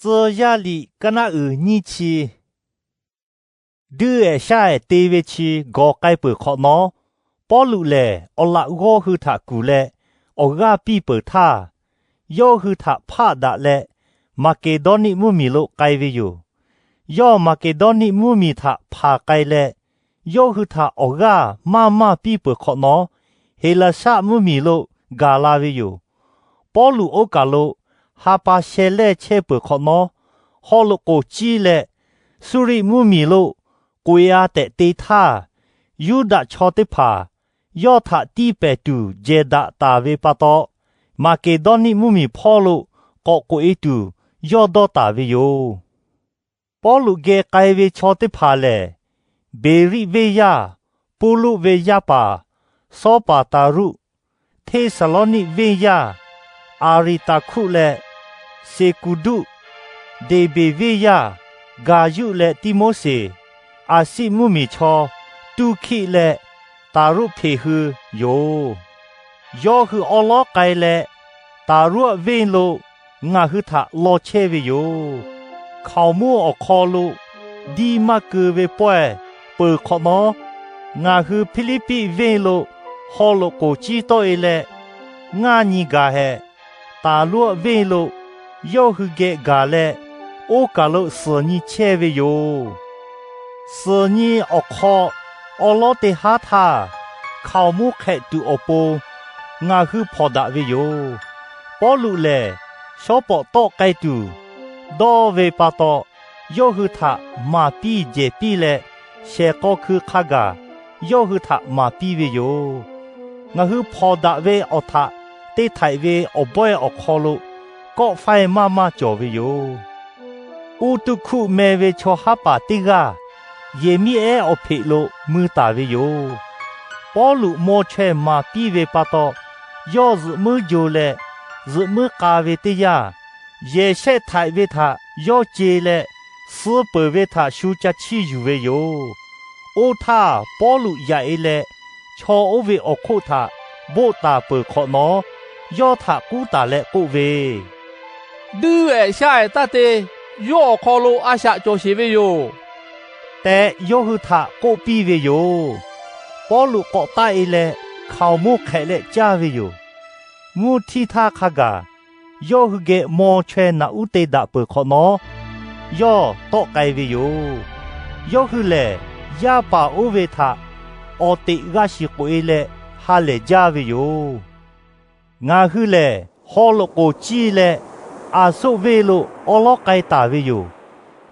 Tcuh yaˇ liꞈ kaˇ naˆ uiˍ nyiˇ chi. Duiˆ ehˍ shaˉ ehˍ te ve chi gawˬ k'ai peuˬ hk'awꞈ nawˉ, Pawˇluꞈ lehˬ awˬ laꞈ g'awˇ hui htaꞈ kuˬ leh awˬ g'aˇ piˇ peuˬ htaˇ, yawˇ hui htaꞈ hpaˆ daꞈ leh Maˍkeˍdawˇniˆ mvuhˇmiˬ lo k'ai ve yoˬ. Yawˇ Maˍkeˍdawˇniˆ mvuhˇmiˬ htaꞈ hpanˍ k'ai leh, yawˇ hui htaꞈ awˬ g'aˇ maˇ maˇ piˇ peuˬ hk'awꞈ nawˉ, Heˍlaˍsaˆ mvuhˇmiˬ lo gaˬ la ve yoˬ. Pawˇluꞈ oˇ kaˬ lo ha pa sheh lehˇ chehˇ peuˬ hk'awꞈ nawˉ, haw loꞈ k'oˍ ciˇ leh Suˇriˆ mvuhˇmiˬ lo k'oꞈ-e-a tehꞈ te htaˇ, Yuˇdaꞈ chaw teˇ hpaˍ yawˇ htaꞈ tiˇ pehˍ tuˬ jehˬ daꞈ taˍ ve pa taw, Maˍkeˍdawˇniˆ mvuhˇmiˬ hpawˇ lo k'awꞈ k'oꞈ-e tuˬ yawˇ dawˇ taˍ ve yoˬ. Pawˇluꞈ geh k'ai ve chaw teˇ hpaˍ lehˬ, Beˍriˆ venˇ yaˇ Puˇluˆ ve yaˇ paˍ Sawˉpaˍtaˍruˆ, Hteˇsaˍlawˇniˆ venˇ yaˇ Aˍriˍtaˍhkuˆ leh Seˍkuˍduˆ, Deˍbeˍ venˇ yaˇ Gaˍyuˆ leh Tiˆmoˉseˍ, Aˍsiˆ mvuhˇmiˬ chaw Tuˇhkiˆ leh Taˍruˆhpeˍ hui yoˬ. Yawˇ hui awˉ lawˉ k'ai leh, Taˍruˆ venˇ lo ngaˬ hui htaꞈ law chehˇ ve yoˬ. Hkaoˍmonˇ awˬ hk'aw lo diˇ maˇ keu ve pawehˇ peuˬ hk'awꞈ nawˉ, ngaˬ hui Hpiˇliˇpiˆ venˇ lo haw loꞈ k'oˍ ciˇ tawˆ-e leh, ngaˇ nyi gaˬ hehꞈ Taˍruˆ venˇ lo yawˇ hui geh gaˬ leh, oˇ kaˬ lo suhˍ nyi chehˇ ve yoˬ. Suhˍ nyi awˬ hk'aw awˉ lawˉ teˇ haˉ htaˇ, hkaoˍmonˇ hk'ehꞈ tuˬ awˬ pon ngaˬ hui hpawnˬ daꞈ ve yoˬ. Pawˇluꞈ lehˬ, shawˉ pawˍ tawˆ k'ai tuˬ dawˇ ve pa taw, yawˇ hui htaꞈ maˍ piˇ jehˬ piˇ leh, shehˍ k'aw hkui hk'a gaˬ yawˇ hui htaꞈ maˍ piˇ ve yoˬ. Ngaˬ hui hpawnˬ daꞈ ve awˬ htaꞈ te htaiꞈ ve awˬ bawehˇ awˬ hk'aw lo kawˆ faiˇ maˇ maˇ cawˬ ve yoˬ. Uˇtuˇhkuˆ meh ve chaw haˉ paˍ teˇ g'aˇ Yeˍmiˆ ehˉ awˬ hpeꞈ lo mui taˍ ve yoˬ. Pawˇluꞈ maw chaweh maˍ piˇ ve pa taw, yawˇ zuhꞈ muiˉ jo leh zuhꞈ muiˉ k'a ve teˇ yanˇ, yehˬ shehˆ htaiꞈ ve htaꞈ yawˇ ce leh, suh peuˬ ve htaꞈ shu ca chiˇ yuˬ ve yoˬ. Oˇ htaˇ Pawˇluꞈ yaꞈ-e leh, chaw oˇ ve awˬ hk'oˆ htaꞈ boˆ taˍ peuˬ hk'awꞈ nawˉ, yawˇ htaꞈ k'uˉ taˍ leh k'oˆ ve, Duiˆ ehˍ shaˉ ehˍ taˇ te. Yawˇ awˬ hk'aw lo a shaꞈ cawˬ sheˍ ve yoˬ, tehꞈ yawˇ hui htaꞈ k'oˆ piˇ ve yoˬ. Pawˇluꞈ k'awꞈ taˆ-e leh, hkaoˍmonˇ hk'ehꞈ leh caˇ ve yoˬ. Mvuhˇ htiˇ htaˇ hk'a gaˬ yawˇ hui geh maw chaweh naꞈ uˉ te daꞈ peuˬ hk'awꞈ nawˉ, yawˇ tawˆ k'ai ve yoˬ. Yawˇ hui lehˬ, yaˇ paˍ oˇ ve htaꞈ awˬ teꞈ g'a shiˍ k'oꞈ-e leh ha lehˬ jaˇ ve yoˬ. Ngaˬ hui lehˬ, haw loꞈ k'oˍ ciˇ leh Aˍsoˆ venˇ lo awˉ lawˉ k'ai taˍ ve yoˬ.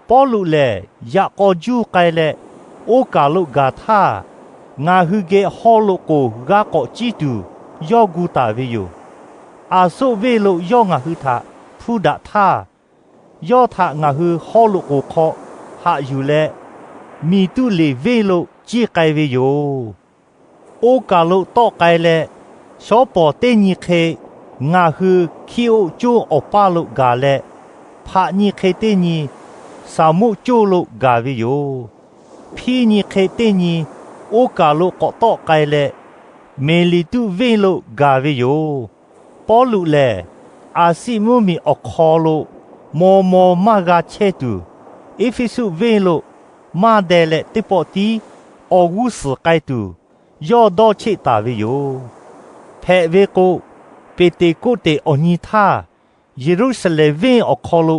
Pawˇluꞈ lehˬ, yaꞈ k'aw juˇ k'ai leh oˇ kaˬ lo gaˬ htaˇ, ngaˬ hui geh haw loꞈ k'oˍ g'a k'awꞈ ciˇ tuˬ yawˇ gu taˍ ve yoˬ. Aˍsoˆ venˇ lo yawˇ ngaˬ hui htaꞈ hpuˇ daꞈ htaˇ, yawˇ htaꞈ ngaˬ hui haw loꞈ k'oˍ hk'aw haꞈ yuˬ leh, Miˍtuˇleˍ venˇ lo ciˇ k'ai ve yoˬ. Oˇ kaˬ lo tawˆ k'ai leh, shawˉ pawˍ teˇ nyi hk'e ngaˬ hui Hkiˇoˆ coˇ awˬ paˇ lo gaˬ leh, hpaꞈ nyi hk'e teˇ nyi Saˍmoˆ coˇ lo gaˬ ve yoˬ. Hpiˇ nyi hk'e teˇ nyi oˇ kaˬ lo k'awꞈ tawˆ k'ai leh, Meˍliˍtuˆ venˇ lo gaˬ ve yoˬ. Pawˇluꞈ lehˬ, Aˍsiˆ mvuhˇmiˬ awˬ hk'aw lo maw maw maˇ g'a chehˇ tuˬ, Eˇfeˇsuꞈ venˇ lo maˇ deh leh teˇ pawˆ tiˉ awˬ g'uˇ suhˍ k'ai tuˬ, yawˇ dawˇ cheˆ taˍ ve yoˬ. Hpehꞈ ve k'o, Peˍteˍkoˆteˍ awˬ nyi htaˇ, Yeˍruˆsaˍlehnˍ venˇ awˬ hk'aw lo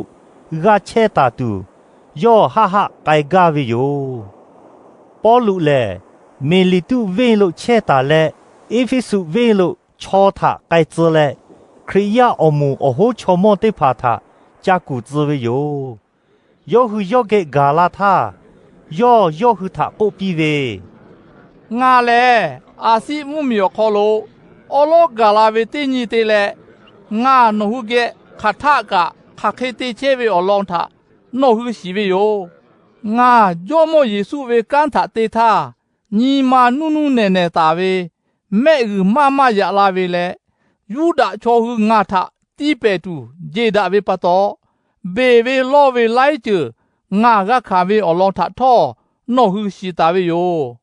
g'a chehˇ taˍ tuˬ, yawˇ haˆ haˆ k'ai gaˇ ve yoˬ. Pawˇluꞈ lehˬ, Meˍliˍtuˆ venˇ lo chehˇ taˍ leh, Eˇfeˇsuꞈ venˇ lo chaw htaꞈ k'ai tcuh leh, Hkriꞈ yaˇ awˬ moˍ awˬ hoˉ chaw mawˇ teˇ hpaˍ htaꞈ ca kuˬ tcuh ve yoˬ. Yawˇ hui yawˇ geh gaˬ la htaˇ, yawˇ yawˇ hui htaꞈ k'oˆ piˇ ve, Ngaˬ lehˬ Aˍsiˆ mvuhˇmiˬ awˬ hk'aw lo awˉ lawˉ gaˬ la ve teˇ nyi te leh, ngaˬ nawˬ hui geh hk'aˬ htaˆ kaꞈ hk'aˬ hk'e te chehˇ ve awˬ lawn htaꞈ nawˬ hui shiˍ ve yoˬ. Ngaˬ Jawˇmawˇ Yeˍsuˆ ve kanˉ htaꞈ te htaˇ, nyi ma nuˇ nuˇ nehˬ nehˬ taˍ ve, mehˆ g'uiˬ maˇ maˇ yaꞈ la ve leh, Yuˇdaꞈ chaw hui ngaˬ htaꞈ tiˇ pehˍ tuˬ jeˬ daꞈ ve pa taw, beˬ ve lawˇ ve laiˉ ceuˬ ngaˬ g'a hkanˍ ve awˬ lawn htaꞈ htawˇ nawˬ hui shiˍ taˍ ve yoˬ.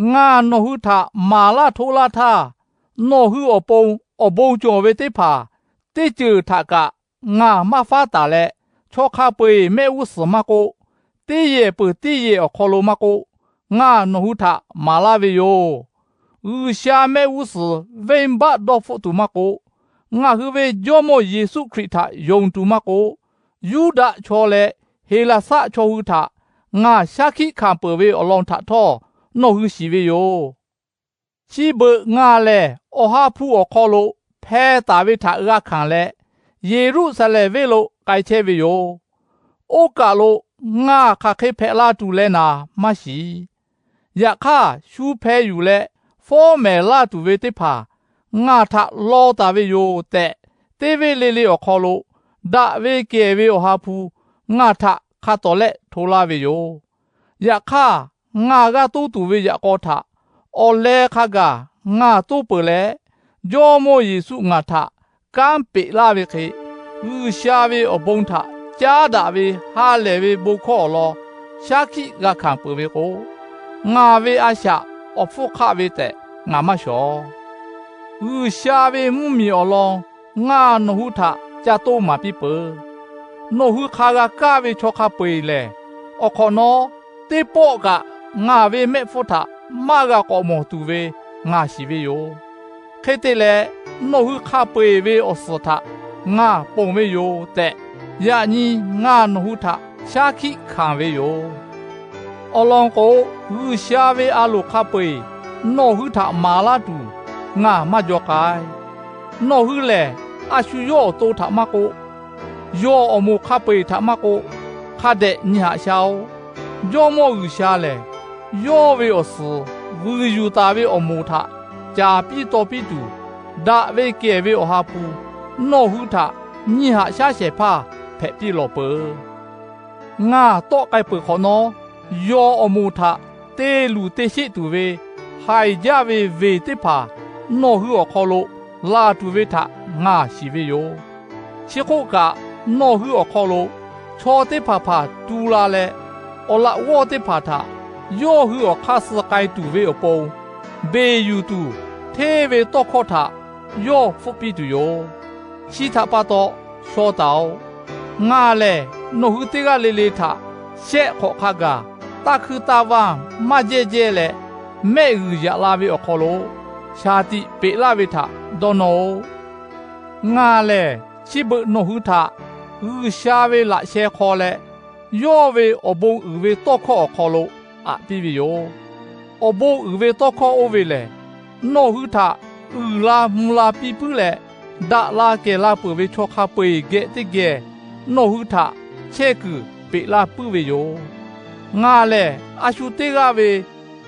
Ngaˬ nawˬ hui htaꞈ maˍ laˇ htoˆ laˇ htaˇ, nawˬ hui awˬ pon awˬ bon cawˬ ve teˇ hpaˍ teˇ ceuˬ htaꞈ kaꞈ ngaˬ maˇ faˉ taˍ leh, chaw hk'a peu-eˬ mehˆ g'uˇ suhˍ maˇ k'oˆ, teˇ yehˬ peuˬ teˇ yehˬ awˬ hk'aw lo maˇ k'oˆ, ngaˬ nawˬ hui htaꞈ maˍ laˇ ve yoˬ. G'uiˬsha mehˆ g'uˇ suhˍ venˇ baˆ dawˇ hpfuhˆ tuˬ maˇ k'oˆ, ngaˬ hui ve Jawˇmawˇ Yeˍsuˆ Hkriꞈ htaꞈ yonˍ tuˬ maˇ k'oˆ, Yuˇdaꞈ chaw leh Heˍlaˍsaˆ chaw hui htaꞈ ngaˬ shaˉ hkiˆ hkanˍ peuˬ ve awˬ lawn htaꞈ htawˇ nawˬ hui shiˍ ve yoˬ. Chi beuꞈ ngaˬ lehˬ, Awˬ ha hpu awˬ hk'aw lo hpeh taˍ ve htaꞈ g'a hkanˍ leh, Yeˍruˆsaˍlehnˍ venˇ lo k'ai chehˇ ve yoˬ. Oˇ kaˬ lo ngaˬ hk'aˬ hk'e hpehꞈ la tuˬ leh naˍ maˇ shiˍ. Yaꞈ hk'aˇ, shu hpeh yuˬ leh fawˉ mehˍ laˇ tuˬ ve teˇ hpaˍ ngaˬ htaꞈ law taˍ ve yoˬ tehꞈ, teˇ venˇ le le awˬ hk'aw lo daꞈ ve kehˬ ve Awˬ ha hpu ngaˬ htaꞈ hk'a tawˍ lehˆ hto laˇ ve yoˬ. Yaꞈ hk'aˇ, ngaˬ g'a toˇ tuˬ ve yaꞈ k'aw htaꞈ awˬ leh hk'a gaˬ ngaˬ toˇ peuˬ leh, Jawˇmawˇ Yeˍsuˆ ngaˬ htaꞈ kanˉ peꞈ laˇ ve hk'e, G'uiˬsha ve awˬ bon htaꞈ caˉ daꞈ ve ha lehˬ ve bon hkawˇ awˬ lawn shaˉ hkiˆ g'a hkanˍ peuˬ ve k'o, ngaˬ ve a shaꞈ awˬ hpfuhˇ hk'aˆ ve tehꞈ ngaˬ maˇ shawˍ. G'uiˬsha ve mvuhˇmiˬ awˬ lawn ngaˬ nawˬ hui htaꞈ ca toˇ maˍ piˇ peuˬ. Nawˬ hui hk'a g'a kaˇ ve chaw hk'a peu-eˬ lehˬ, awˬ hk'awꞈ nawˉ teˇ pawˆ kaꞈ ngaˬ ve mehˆ hpfuhˇ htaꞈ maˇ g'a k'awꞈ mawˬ tuˬ ve ngaˬ shiˍ ve yoˬ. Hk'e te leh, nawˬ hui hk'a peu-eˬ ve awˬ suhˍ htaꞈ ngaˬ ponˬ ve yoˬ tehꞈ, yaꞈ nyi ngaˬ nawˬ hui htaꞈ shaˉ hkiˆ hkanˍ ve yoˬ. Awˬ lawn k'o, G'uiˬsha ve a loˍ hk'a peu-eˬ nawˬ hui htaꞈ maˍ laˇ tuˬ ngaˬ maˇ jaw k'ai. Nawˬ hui lehˬ, a shu yawˇ awˬ to htaꞈ maˇ k'oˆ, yawˬ awˬ moˍ hk'a peu-eˬ htaꞈ maˇ k'oˆ, hk'a dehꞈ nyi haꞈ shaˉ-oˆ. Jawˇmawˇ G'uiˬsha lehˬ, yawˇ ve awˬ suhˍ vuiˬ yuˬ taˍ ve awˬ moˍ htaꞈ caˍ piˇ taw piˇ tuˬ, daꞈ ve kehˬ ve Awˬ ha hpu nawˬ hui htaꞈ nyi haꞈ shaˉ shehˍ hpaˇ hpehꞈ piˇ lawˬ peuˬ. Ngaˬ tawˆ k'ai peuˬ hk'awꞈ nawˉ, yawˬ awˬ moˍ htaꞈ te luˬ te sheˆ tuˬ ve haiˬ jaˇ ve venˬ teˇ hpaˍ nawˬ hui awˬ hk'aw lo laˬ tuˬ ve htaꞈ ngaˬ shiˍ ve yoˬ. Chi hk'oˆ kaꞈ, nawˬ hui awˬ hk'aw lo chaw teˇ hpaˍ hpaˍ tu la leh, awˬ laꞈ g'awˇ teˇ hpaˍ htaꞈ yawˇ hui awˬ hk'aˇ suh k'ai tuˬ ve awˬ pon, beˬ yuˬ tuˬ hteˇ ve tawˇ hkawˇ htaꞈ yawˇ hpfuhˆ piˇ tuˬ yoˬ. Chi htaꞈ pa taw, shaw taˍ-oꞈ. Ngaˬ lehˬ, nawˬ hui teˇ g'aˇ le le htaꞈ shehˆ hk'awꞈ hk'a gaˬ, taˇ hkuiˇ taˇ vanˇ maˇ jehˇ jehˇ leh, mehˆ g'uiˬ yaꞈ la ve awˬ hk'aw lo shaˍ tiꞈ peꞈ laˇ ve htaꞈ dawˇ nawˇ-oˆ. Ngaˬ lehˬ, chi beuꞈ nawˬ hui htaꞈ G'uiˬsha ve laꞈ sheh hk'aw leh, yawˇ ve awˬ bon uiˍ ve tawˇ hkawˇ awˬ hk'aw lo aꞈ piˇ ve yoˬ. Awˬ bon uiˍ ve tawˇ hkawˇ oˇ ve lehˬ, nawˬ hui htaꞈ uiˍ la mvuh la piˇ puiˉ leh, daꞈ la kehˬ la peuˬ ve chaw hk'a peu-eˬ geh teˇ geh nawˬ hui htaꞈ chehˇ kuiˬ peꞈ laˇ puiˉ ve yoˬ. Ngaˬ lehˬ, a shu teˇ g'aˇ ve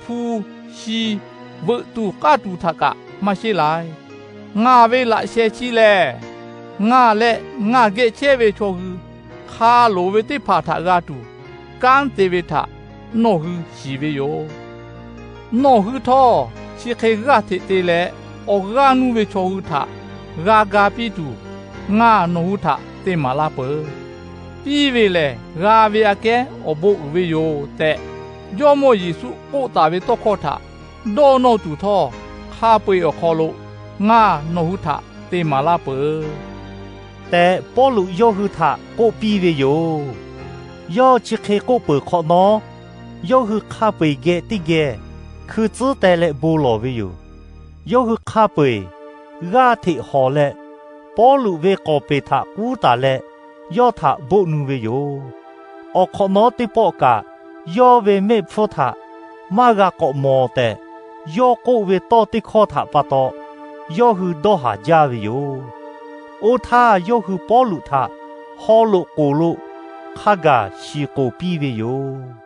hpu, shi, veuꞈ tuˬ k'aˇ tuˬ htaꞈ kaꞈ maˇ sheˉ lai. Ngaˬ ve laꞈ sheh chi lehˬ, ngaˬ leh ngaˬ geh chehˇ ve chaw hui hk'a loˍ ve teˇ hpaˍ htaꞈ g'a tuˬ kanˉ te ve htaꞈ nawˬ hui shiˍ ve yoˬ. Nawˬ hui htawˇ, chi hk'e g'aˇ hteꞈ te leh awˬ g'aˇ nuˇ ve chaw hui htaꞈ g'a ga piˇ tuˬ, ngaˬ nawˬ hui htaꞈ te maˍ laˇ peuˬ. Piˇ ve lehˬ, g'a ve aꞈ kehˉ awˬ bon uiˍ ve yoˬ tehꞈ, Jawˇmawˇ Yeˍsuˆ k'oˆ taˍ ve tawˇ hkawˇ htaꞈ dawˇ nawˇ tuˬ htawˇ, hk'a peu-eˬ awˬ hk'aw lo ngaˬ nawˬ hui htaꞈ te maˍ laˇ peuˬ tehꞈ, Pawˇluꞈ yawˇ hui htaꞈ k'oˆ piˇ ve yoˬ. Yawˇ chi hk'e k'oˆ peuˬ hk'awꞈ nawˉ, yawˇ hui hk'a peu-eˬ geh teˇ geh hkui tcuhˉ teh leh bon lawˬ ve yoˬ. Yawˇ hui hk'a peu-eˬ g'aˇ hteꞈ hawˬ leh, Pawˇluꞈ ve k'awˍ peˍ htaꞈ k'uˉ taˍ leh, yawˇ htaꞈ boˆ nu ve yoˬ. Awˬ hk'awꞈ nawˉ teˇ pawˆ kaꞈ, yawˇ ve mehˆ hpfuhˇ htaꞈ maˇ g'a k'awꞈ mawˬ tehꞈ, yawˇ k'oˆ ve tawˇ teˇ hkawˇ htaꞈ pa taw, yawˇ hui dawˇ haˍ jaˇ ve yoˬ. Oˇ htaˇ, yawˇ hui Pawˇluꞈ htaꞈ haw loꞈ k'oˍ lo hk'a gaˬ shiˍ k'oˍ piˇ ve yoˬ.